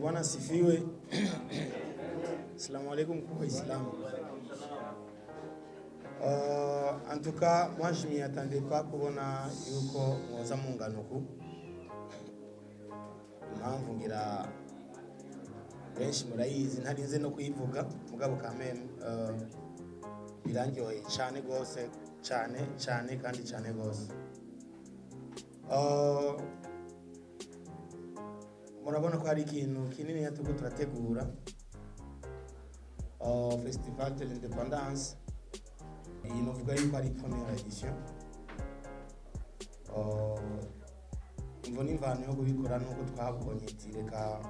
Bwana asifiwe. Assalamu alaikum kwa Waislamu. En tout cas, moi je m'y attendais pas kubona yuko mwoza mungana uku. Impamvu ngira benshi murayizi, ntarinze no kuyivuga, mugabo quand même birandyoheye cyane gose, cyane cyane kandi cyane gose. Murabona ko hari ikintu kinini turiko turategura, Festival de l'Indépendance. Iyi novuga yuko ari première édition. Imvo n'imvano yo kubikora nuko twabonye iti reka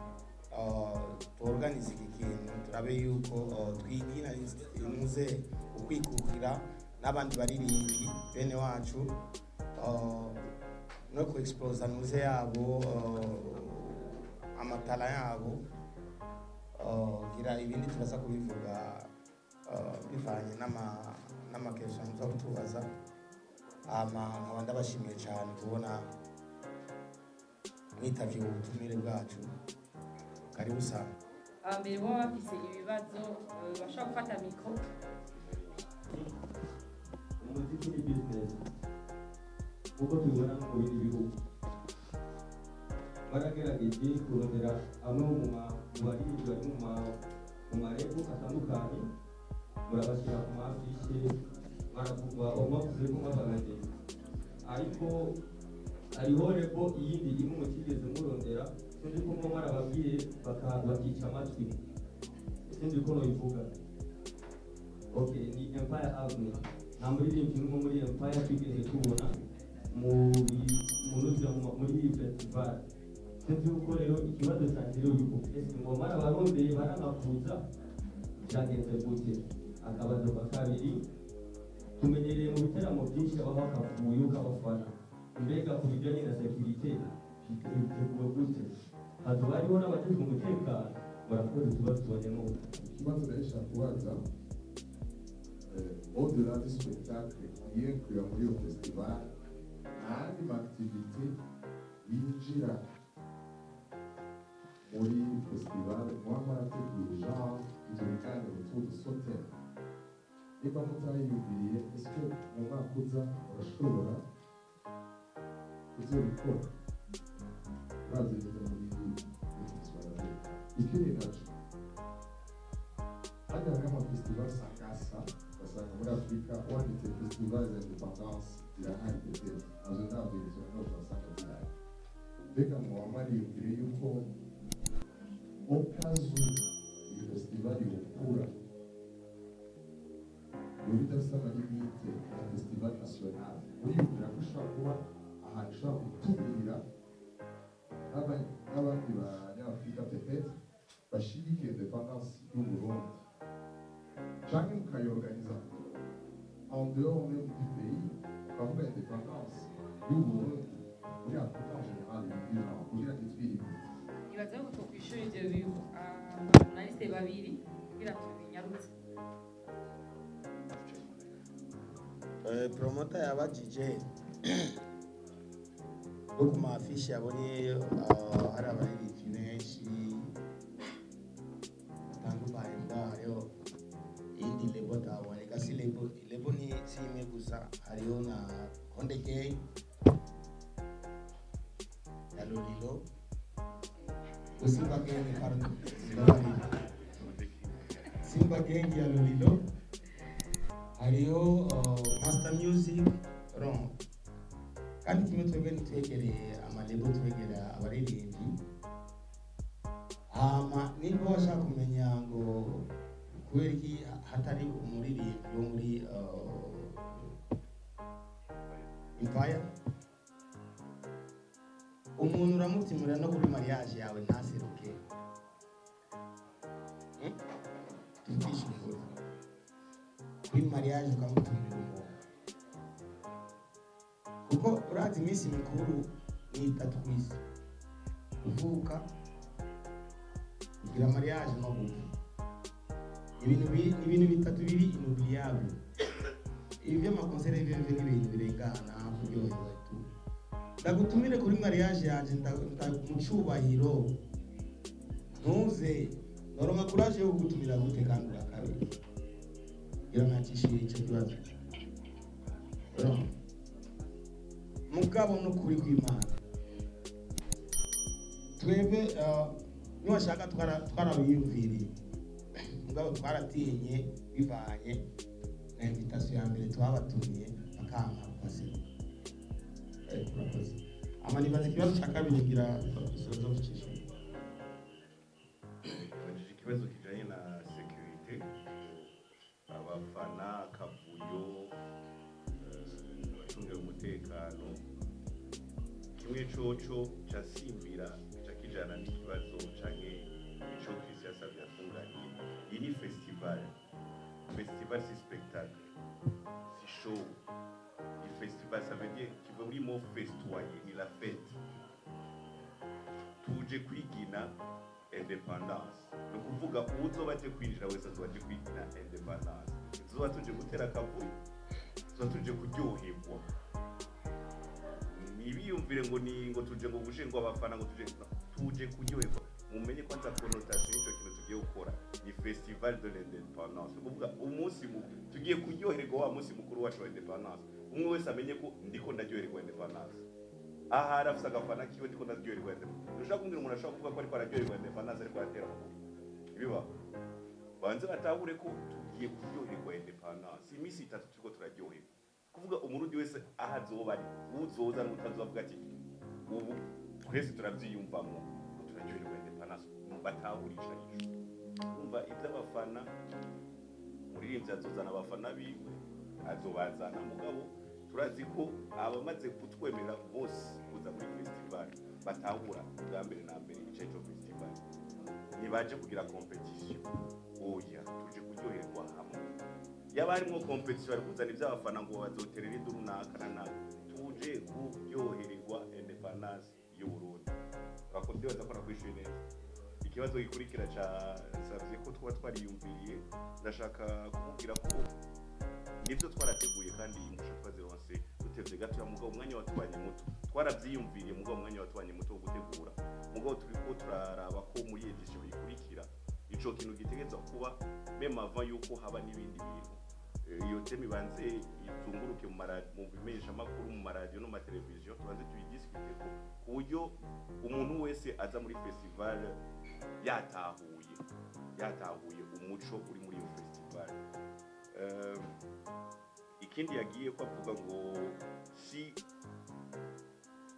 tuorganize iki kintu, turabe yuko twigira inuze ukwikukira n'abandi baririmbyi bene wacu, no ku explosa nuze yabo, amatala yabo. Gira ibindi turaza kubivuga bivanye n'ama questions muza kutubaza. Hama nkaba ndabashimiye cyane kubona mwitavye ubutumire bwacu. Karibu sana. Abambere baba bafise ibibazo bashobora gufata micro. Umuziki ni business nk'uko tubibona no mu bindi bihugu. Baragerageje kurondera amwe mu baririmbyi bari mu ma label atandukanye, murabashyira ku ma affiches, baravugwa, mwavuze ko mwabaganye, ariko hariho label iyindi imwe mutigeze murondera. Sinzi ko muba mwarababwiye bakica amatwi, sinzi ko nobivuga. Okay, ni Empire Avenue. Nta muririmbyi n'umwe muri Empire twigeze tubona muri iyi festival. Sinzi yuko rero ikibazo cyanjye rero yuko ese ngo mwarabarondeye baranakuza, byagenze gute? Akabazo ka kabiri, tumenyereye mu biteramo byinshi habaho akavuyo k'abafana. Mbega ku bijyanye na sécurité biteguwe gute? Hazoba hariho n'abajejwe umutekano? Murakoze, tuba tubonyemo. Ikibazo rero nshaka kubaza, au-delà du spectacle yinclure muri iyo festival, ntayandi ma activité yinjira muri festival muba mwarateguye, genre ibyo biganiro autour de ce thème? Niba mutayiyumviriye, est-ce que mu mwaka uza murashobora kuzobikora? Uravye neza muri festival, ikindi naco, hajya hariho amafestival usanga asa, ugasanga muri Afurika wanditse festival z'indépendance zirahari, peut-être nazo ndavye izo nose wasanga zihari. Mbega muba mwariyumvire yuko au cas où iyi festival yokura, yoba idafise ama limites ya festival national, uriyumvira ko ishobora kuba ahantu ishobora gutumirira n'abandi banyafurika peut-être bashigikiye indépendance y'Uburundi, canke mukayorganiza en dehors même du pays, ukavuga indépendance y'Uburundi muri Afrika en général, ibindi genre, kugira ntitwilimite? Ibaze ko twokwishura ivyo abajournaliste babiri kugira tubinyarutse. Promoter yabajije ko ku ma affiches yabonye hari abaririmbyi benshi batandukanye, mbwa hariho iyindi label atabonye. Kasi label ni si imwe gusa, hariho na Konde Gang ya Lolilo, Simba Gang, pardon, mbabarira, Simba Gang ya Lolilo, hariho Master Music ron. Kandi kimwe, twebwe ntitwegereye ama label, twegera abaririmbyi. Hama nimba washaka kumenya ngo kubera iki hatari umuririmbyi wo muri Empire, umuntu uramutimura no kuri mariage yawe ntaseruke. Tuvugishe ukuri, kuri mariage ukamutumira umuntu, kuko urazi iminsi mikuru ni itatu ku isi: kuvuka, kugira mariage no gupfa. Ibintu bitatu biri inoubliable. Ibi by'ama concerts byo ni ibintu birengana, kuryoherwa tu. Ndagutumire kuri mariage yanje mu cubahiro. Ntuze noronka courage yo kugutumira gute kandi ubwa kabiri? Ngira nkacishiye ico kibazo. Urumva? Mugabo n'ukuri kw'Imana, twebwe niwashaka twarabiyumviriye, mugabo twaratinye bivanye na invitation ya mbere twabatumiye bakanka kuhaseruka. Murakoze. Ama nibaza ikibazo cya kabiri ngira Fabrice aza kucisha. Yabajije ikibazo kijanye na sécurité, abafana, akavuyo, abacungira umutekano. Kimwe coco casimbira ca kijana n'ikibazo canke ico Christian yasavye atunganiye. Iyi ni festival. Festival si spectacle, si show, ni festival. Ça veut dire kiva muri mot festoyer, ni la fête. Tuje kwigina indépendance, ni ukuvuga uwuzoba aje kwinjira wese azoba aje kwigina indépendance. Tuzoba tuje gutera akavuyo, tuzoba tuje kuryoherwa. Ntibiyumvire ngo ni ngo tuje ngo gushingwa abafana, ngo tuje, no, tuje kuryoherwa. Mumenye kwanza connotation y'ico kintu tugiye gukora: ni festival de l'indépendance, ni ukuvuga umunsi tugiye kuryoherwa, wa munsi mukuru wacu wa indépendance. Umwe wese amenye ko ndiko ndaryoherwa indépendance, ahari afise agafana kiwe, ndiko ndaryoherwa indépendance. Ntushobora kumbwira umuntu ashobora kuvuga ko ariko araryoherwa indépendance ariko aratera amaguru. Ibibaho, banze batahure ko tugiye kuryoherwa indépendance. Iminsi 3 turiko turaryoherwa, kuvuga Umurundi wese aho azoba ari, uzoza n'utazoba, avuga ati ubu twese turavyiyumvamwo ko turaryoherwa indépendance. Batahura ico arico. Umva, ivy'abafana, umuririmbyi azozana abafana biwe, azobazana, mugabo turazi ko abamaze kutwemerera bose kuza muri festival batahura bwa mbere na mbere ico arico festival. Ntibaje kugira compétition, oya, tuje kuryoherwa hamwe. Yaba harimwo compétition, bari kuzana ivy'abafana ngo bazoterera induru naka na naka. Tuje kuryohererwa indépendance y'Uburundi. Urakoze, ndibaza ko nakwishuye neza. Ikibazo gikurikira ca savye ko tuba twariyumviriye, ndashaka kumubwira ko nivyo twarateguye kandi impusha twazironse dutevye gatoya, mugabo umwanya watubanye muto. Twaravyiyumviriye, mugabo umwanya watubanye muto wo gutegura. Mugabo turiko turaraba ko muri édition ikurikira ico kintu gitegerezwa kuba, même avant yuko haba n'ibindi bintu. Iyo thème ibanze izunguruke mu bimenyeshamakuru, mu maradiyo no mu mateleviziyo, tubanze tuyidiscute ko ku buryo umuntu wese aza muri festival yatahuye umuco uri muri iyo festival. Ikindi yagiye ko avuga ngo si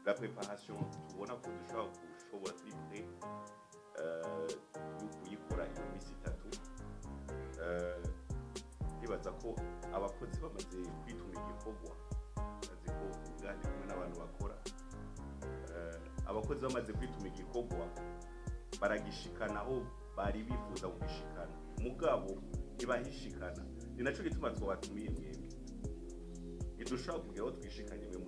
la préparation, tubona ko dushobora gushobora, turi prêt yo kuyikora iyo minsi 3. Ndibaza ko abakozi bamaze kwituma igikorwa, bazi ko ngaha ndi kumwe n'abantu bakora. Abakozi bamaze kwituma igikorwa baragishikana aho bari bifuza kugishikana, mugabo ntibahishikana. Ni naco gituma twabatumiye mwebwe. Ntidushobora kugira aho twishikanye mwe.